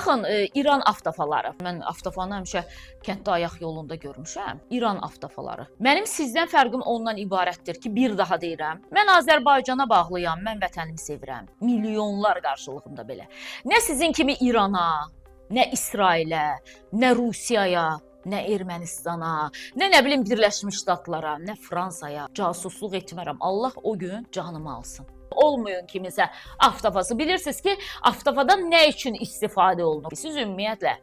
Baxın, İran avtofaları. Mən avtofanı həmişə kənddə ayaq yolunda görmüşəm. İran avtofaları. Mənim sizdən fərqim ondan ibarətdir ki, bir daha deyirəm. Mən Azərbaycana bağlıyam, mən vətənimi sevirəm. Milyonlar qarşılığında belə. Nə sizin kimi İrana, nə İsrailə, nə Rusiyaya, nə Ermənistana, nə nə bilim Birləşmiş Ştatlara, nə Fransaya casusluq etmərəm. Allah o gün canımı alsın. Olmayın kimisə avtofası. Bilirsiniz ki, avtofadan nə üçün istifadə olunur? Siz ümumiyyətlə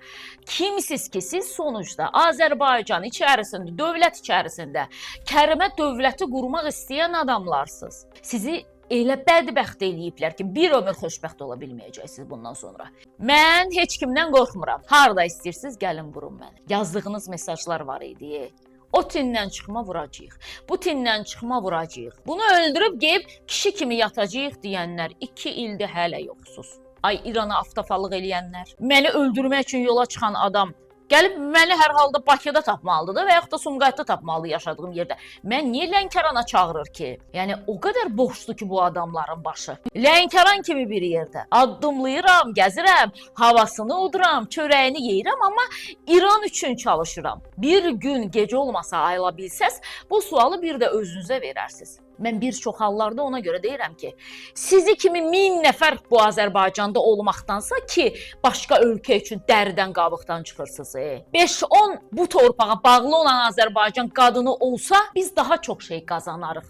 kimsiz ki, siz sonuçta Azərbaycan içərisində, dövlət içərisində Kərimə dövləti qurmaq istəyən adamlarsınız. Sizi elə bədbəxt eləyiblər ki, bir ömür xoşbəxt ola bilməyəcəksiniz bundan sonra. Mən heç kimdən qorxmuram. Harda istəyirsiniz, gəlin vurun məni. Yazdığınız mesajlar var idi. O tindən çıxma vuracağıq. Bu tindən çıxma vuracağıq. Bunu öldürüb geyib kişi kimi yatacağıq deyənlər 2 ildir hələ yoxsuz. Ay İrana aftafalıq eləyənlər. Məni öldürmək üçün yola çıxan adam gəlib məni hər halda Bakıda tapmalıdır da və yaxud da Sumqayıtda tapmalıdır yaşadığım yerdə. Mən niyə Lənkərana çağırır ki? Yəni o qədər boşdur ki bu adamların başı. Lənkəran kimi bir yerdə addımlayıram, gəzirəm, havasını uduram, çörəyini yeyirəm, amma İran üçün çalışıram. Bir gün gecə olmasa ayıla bilsəz, bu sualı bir də özünüzə verərsiniz. Mən bir çox hallarda ona görə deyirəm ki, sizi kimi 1000 nəfər bu Azərbaycanda olmaqdansa ki, başqa ölkə üçün dəridən qabıqdan çıxırsınız. 5-10 bu torpağa bağlı olan Azərbaycan qadını olsa, biz daha çox şey qazanarıq.